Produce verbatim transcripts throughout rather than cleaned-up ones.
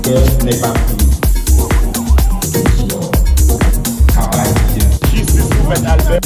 Nèg pa fini. Jistis pou Mèt Albert.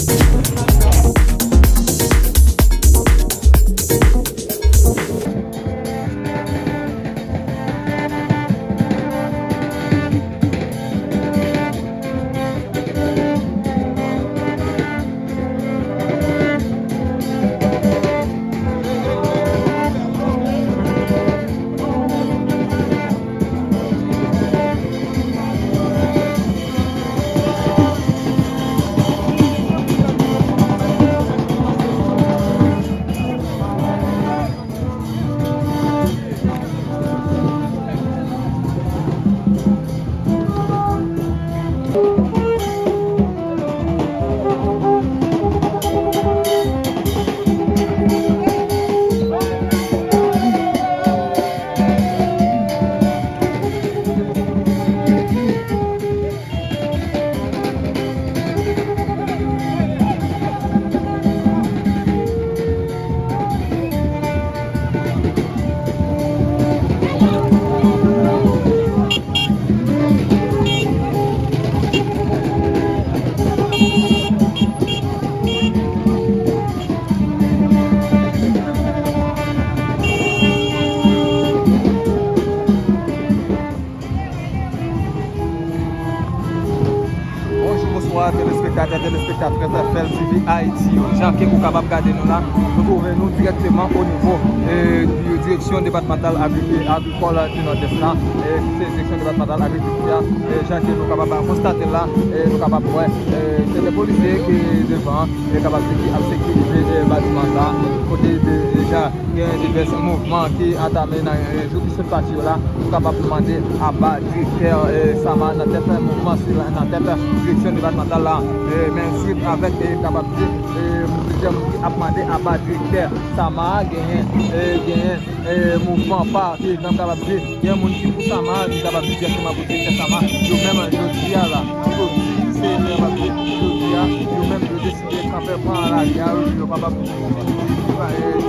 Bonjou, bonswa, telespektatè, telespektatrès F L T V Ayiti yo. Jan ke ou kapab gade nou la, nou twouve nou dirèkteman o nivo, e, di-, direksyon depatmantal agrikil, agrikòl di Nòdès la, e, se direksyon depatmantal agrikilti a, e, jan ke nou kapab konstate la, e, nou kapab wè, e, se de polisye ki devan, e, kapab di ki ap sekirize, e, batiman sa, kote de, deja gen divès mouvman ki antame nan, e, jou ki sot pase yo la, nou kapab mande aba direktè, e, Sama nan tèt mouvman sila, nan tèt direksyon depatmantal la, e, men swit avèk, e, kapab di, e, plizyè moun ki ap mande aba direktè Sama genyen, e, genyen, e, mouvman pa, ki menm kapab di, gen moun ki pou Sama, ki kapab di direkteman pou direktè Sama, yo menm jodi a la, yo di, se, e, kapab di, jodi a, yo menm yo deside kanpe pran lari a, yo kapab, e,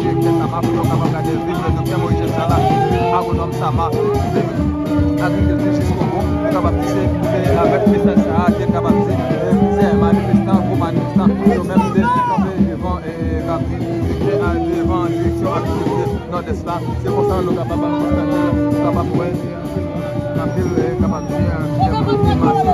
direktè Sama pou yo kapab gade viv Doktè Moyiz Jan Sala, agwonòm Sama, agrikilti jiskobout, yo kapab di se, se avèk mesaj sa a ke kapab di, e, plizyè manifestan, gwo manifestan, yo menm te kanpe devan, e, k ap di, e, devan direksyon agrikilti Nòdès la. Se konsa nou kapab, nou kapab wè, e, anpil, e, kapab di, e, plizyè moun ki mache,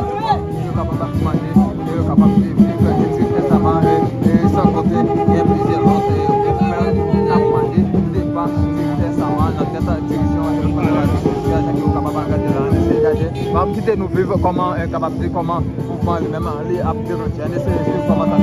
yo kapab ap mande, e, yo kapab di, viv direktè Sama, e, e, san konte, gen plizyè lòt, e, mouvman k ap mande depa direktè Sama nan tèt dirijyon, e, yo kapab al gade la, n eseye gade. N ap kite nou viv kòman, e, kapab di kòman mouvman li menm li ap devlope. N eseye viv kòman sa.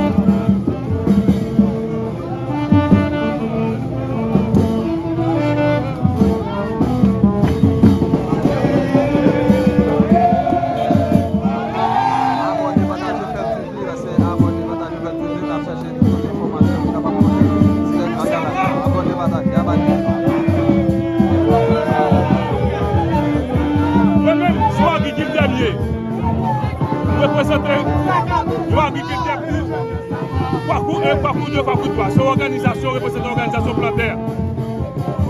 Abòne, pataje, fè l toujou, se abòne, pataje, fè l toujou, n ap chache tout enfòmasyon pou kapab pote dirèk nan kanal la. Abòne, pataje, abòne. Mwen menm, se yon agrikiltè m ye. M reprezante yon agrikiltè pou Kwakou en, Kwakou de, Kwakou twa. Se yon òganizasyon, reprezante òganizasyon plantè.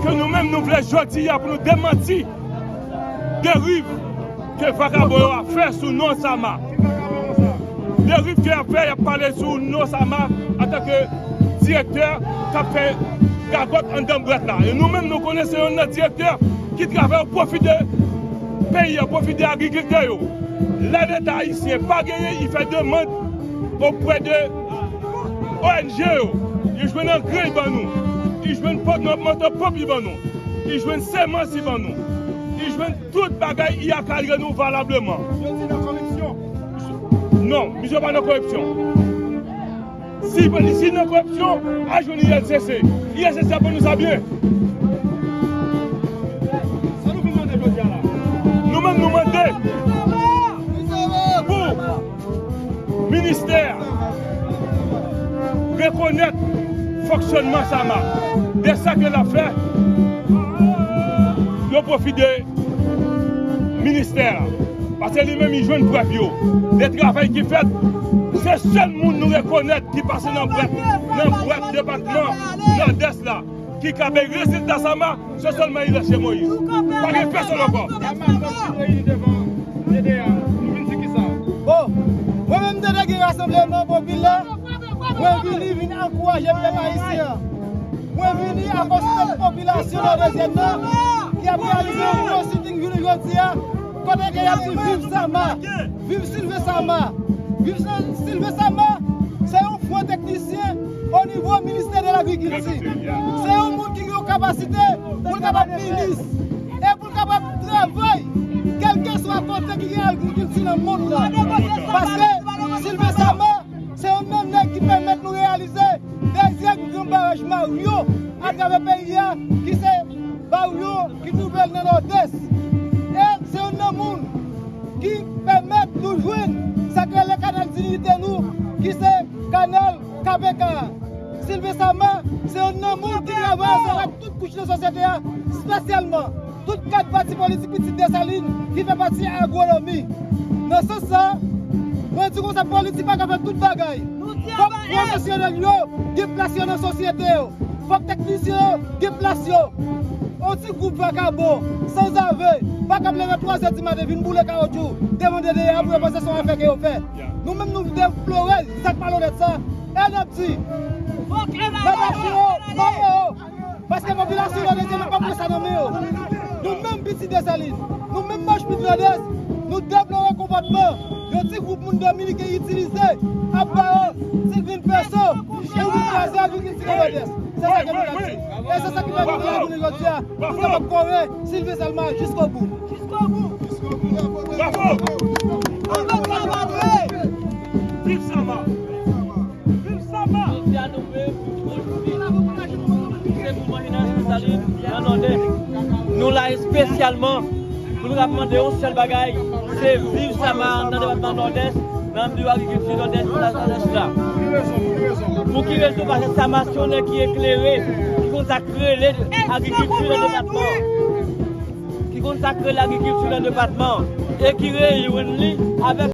Ke nou menm, nou vle jodi a pou nou demanti deriv ke vakabon yo ap fè sou non Sama. Deriv ke y ap fè, y ap pale sou non Sama antanke direktè k ap fè gagòt anndan bwèt la. E nou menm, nou konnen se youn nan direktè ki travay o pwofi de peyi a, o pwofi de agrikiltè yo. Lè Leta ayisyen pa genyen, li fè demann opwè de O N G yo. Li jwenn angrè, li ban nou. Li jwenn pòt, nou ap monte ponp, li ban nou. Li jwenn semans, li ban nou. Li jwenn tout bagay, li akadre nou valableman. Misye di nan koripsyon. Non, misye pa nan koripsyon. Si, si nan koripsyon, al jwenn I L C C. I L C C ap ban nou sa byen. Sa nou vin mande jodi a la? Nou menm, nou mande pou ministè a rekonèt fonksyònman Sama, de sa ke l ap fè, yo pwofite ministè a. Paske li menm, li jwenn prèv yo. De travay ki fèt, se sèl moun nou rekonèt ki pase nan bwèt, nan bwèt depatman Nòdès la. Ki ka bay rezilta Sama, se sèlman Elias Moïse. Pa gen pèsonn ankò. Bon, mwen menm delege rasanbleman Popilè, mwen vini vin ankouraje pèp ayisyen an. Mwen vini akoz pèp popilasyon Nòdès nan ki ap reyalize yon gwo siting jounen jodi a, kote ke y ap di viv Sama, viv Sylvain Sama, viv Sylvain Sama, se yon fwon teknisyen o nivo ministè de lagrikilti. Se yon moun ki gen yon kapasite pou l kapab minis e pou l kapab travay kèlkeswa kote ki gen agrikilti nan mond lan. Paske Sylvain Sama se youn nan nèg ki pèmèt nou reyalize dezyèm gran baraj Mario atravè peyi a, ki se Mario ki twouve l nan Nòdès. E se youn nan moun ki pèmèt nou jwenn sa k rele kanal diyite nou, ki se kanal K P K a. Sylvain Sama se youn nan moun ki travay ansanm ak tout kouch nan sosyete a, espesyalman tout kad pati politik Pitit Desalin ki fè pati Agwonomi. Nan sans sa, mwen di konsa, politik pa ka fè tout bagay. Fòk pwofesyonèl yo gen plas yo nan sosyete yo. Fòk teknisyen yo gen plas yo. Yon ti gwoup vakabon, sanzave, pa kab leve twazè di maten vin boule kawotchou devan D D A pou yo panse se yon afè ke yo fè. Nou menm nou deplore zak malonèt sa. E n ap di, n ap mache yo, mache yo. Paske popilasyon Nòdès yo pa pran sa nan men yo. Nou menm Pitit Desalin, nou menm Mach Pitit Nòdès, nou deplore konpòtman yon ti gwoup moun dominiken itilize ap ba yo ti grenn peso pou vin kraze agrikilti nan Nòdès. Se sa ke nou ap di. E se sa ki fè nou la jounen jodi a, nou kapab kore Sylvain Sama jiskobou. Bravo! Viv Sama! Viv Sama! Jodi a nou menm, se mouvman jenès Desalin nan Nòdès. Nou la espesyalman pou nou ap mande yon sèl bagay, se viv Sama nan depatman Nòdès, nan biwo agrikilti Nòdès, Nòdès la. Pou ki rezon? Paske Sama se yon nèg ki eklere, ki konn sa k rele agrikilti nan depatman. Ki konn sa k rele agrikilti nan depatman. E ki reyini avèk